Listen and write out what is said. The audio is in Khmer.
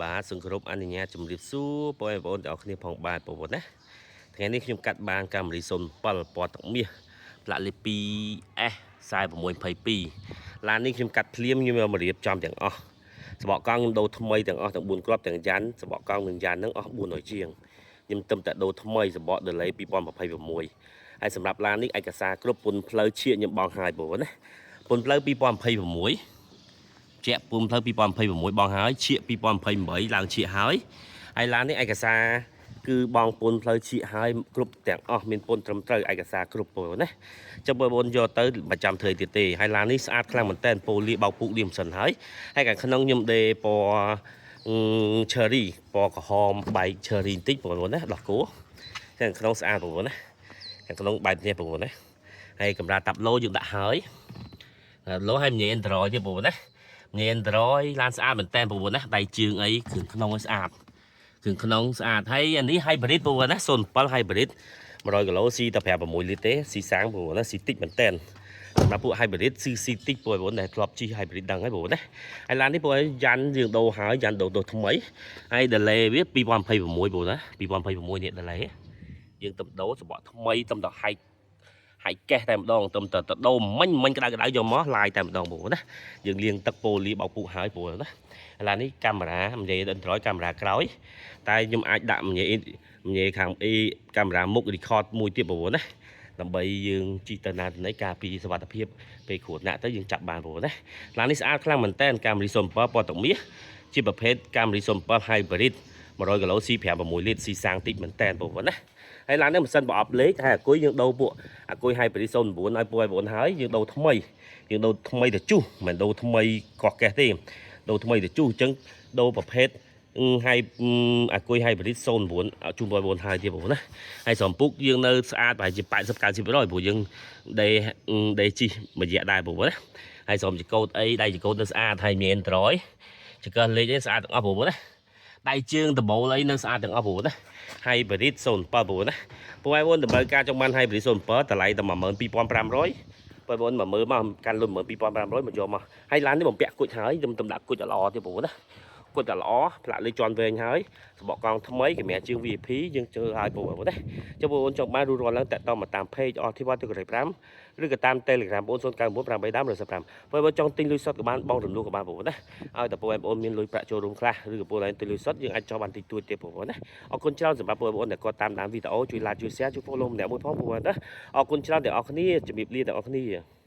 បាទសូមគោរពអនុញ្ញាតជម្រាបសួរបងប្អូនទាំងអស់គ្នាផងបាទបងប្អូនណាថ្ងៃនេះខ្ញុំកាត់បានកាមេរី07ពណ៌ទឹកមាសផ្លាកលេខ 2S 4622ឡាននេះខ្ញុំកាត់ភ្លាមខ្ញុំយកមករៀបចំទាំងអស់សបកកង់ខ្ញុំដូរថ្មីទាំងអស់ទាំង4គ្រាប់ទាំងយ៉ាន់សបកកង់និងយ៉ាន់ហ្នឹងអស់400ជាងខ្ញុំទឹមតែដូរថ្មីសបក delay 2026ហើយសម្រាប់ឡាននេះឯកសារគ្រប់ពុនផ្លូវឈៀកខ្ញុំបងហើយបងប្អូនណាពុនផ្លូវ2026 ជាក់ពុំផ្លូវ2026បងហើយឈៀក2028ឡើងឈៀកហើយហើយឡាននេះឯកសារគឺបងពុនផ្លូវឈៀកហើយគ្រប់ទាំងអស់មានពុនត្រឹមត្រូវឯកសារគ្រប់បងណាចាំបងប្អូនយកទៅមិនចាំធ្វើទៀតទេហើយឡាននេះស្អាតខ្លាំងមែនតើពូលីបោកពុកលៀមសិនហើយហើយខាងក្នុងខ្ញុំដេពណ៌ cherry ពណ៌ក្រហមបែក cherry បន្តិចបងប្អូនណាដោះគោខាងក្នុងស្អាតបងប្អូនណាខាងក្នុងបែបនេះបងប្អូនណាហើយកម្រាលតាប់ឡូយើងដាក់ហើយតាប់ឡូហើយមាន Android ទៀតបងប្អូនណា ញ៉េនដ្រយឡានស្អាតមែនតើបងប្អូនណាដៃជើងអីគ្រឿងក្នុងឲ្យស្អាតគ្រឿងក្នុងស្អាតហើយអានេះ hybrid បងប្អូនណា07 hybrid 100គីឡូស៊ីតែ5 6លីត្រទេស៊ីសាំងបងប្អូនណាស៊ីតិចមែនតើសម្រាប់ពួក hybrid ស៊ីស៊ីតិចបងប្អូនដែលធ្លាប់ជិះ hybrid ដឹងហើយបងប្អូនណាហើយឡាននេះបងប្អូនយ៉ាន់យើងដូរហើយយ៉ាន់ដូរដូរថ្មីហើយ delay វា2026បងប្អូនណា2026នេះ delay យើងទំដូរសបកថ្មីទំទៅហែកហែកកេះតែម្ដងទំទៅទៅដូរមិញមិញក្តៅក្តៅយកមកឡាយតែម្ដងបងប្អូនណា យើងលាងទឹកប៉ូលីបោកពុកហើយព្រោះណាឥឡូវនេះកាមេរ៉ានិយាយ Android កាមេរ៉ាក្រោយតែខ្ញុំអាចដាក់និយាយនិយាយខាងអីកាមេរ៉ាមុខ record មួយទៀតបងប្អូនណាដើម្បីយើងជិះទៅណាទៅណីការពីសុវត្ថិភាពពេលគ្រោះថ្នាក់ទៅយើងចាប់បានបងប្អូនណាឡាននេះស្អាតខ្លាំងមែនតើកាមេរី07ពណ៌ទឹកមាសជាប្រភេទកាមេរី07 Hybrid 100គីឡូស៊ី5 6លីត្រស៊ីសាំងតិចមែនតើបងប្អូនណាហើយឡាននេះម៉ាស៊ីនប្រអប់លេខហើយអាគុយយើងដូរពួកអាគុយ Hybrid 09ឲ្យពួកបងប្អូនហើយយើងដូរថ្មី យើងដូរថ្មីទៅជុះមិនដូរថ្មីកោះកេះទេដូរថ្មីទៅជុះអញ្ចឹងដូរប្រភេទហើយអាគុយ hybrid 09ជូនបងប្អូនហើយទៀតបងប្អូនណាហើយសំពុកយើងនៅស្អាតប្រហែលជា80 90%ព្រោះយើងដេដេជីមួយរយៈដែរបងប្អូនណាហើយស្រោមចកោតអីដៃចកោតនៅស្អាតហើយមានត្រយចកលេខអីស្អាតទាំងអស់បងប្អូនណាដៃជើងដបូលអីនៅស្អាតទាំងអស់បងប្អូនណា hybrid 07បងប្អូនណាពួកបងប្អូនតម្រូវការចង់បាន hybrid 07តម្លៃតែ12500បងប្អូនមកមើលមកកាន់លុយ12500មកយកមកហើយឡាននេះបំពាក់គុជហើយខ្ញុំទំដាក់គុជឲ្យល្អទៀតបងប្អូនណាគុជឲ្យល្អផ្លាកលេខជាន់វែងហើយសបកកង់ថ្មីគេមានជាង VIP យើងជើហើយបងប្អូនណាចុះបងប្អូនចង់បានរួចរាល់ឡើងតាក់តងមកតាម page អស់ធីវ៉ាទឹក5ឬក៏តាម Telegram បង099 8ដើម115បងប្អូនចង់ទិញលុយសុទ្ធក៏បានបងរំលោះក៏បានបងប្អូនណាឲ្យតែបងប្អូនមានលុយប្រាក់ចូលរួមខ្លះឬក៏បងប្អូនទិញលុយសុទ្ធយើងអាចចោះបានតិចតួចទៀតបងប្អូនណាអរគុណច្រើនសម្រាប់បងប្អូនដែលគាត់តាមដានវីដេអូជួយ like ជួយ share ជួយ follow ម្នាក់មួយផងបងប្អូនណាអរគុណច្រើនទាំងអស់គ្នាជំរាបលាទាំងអស់គ្នា។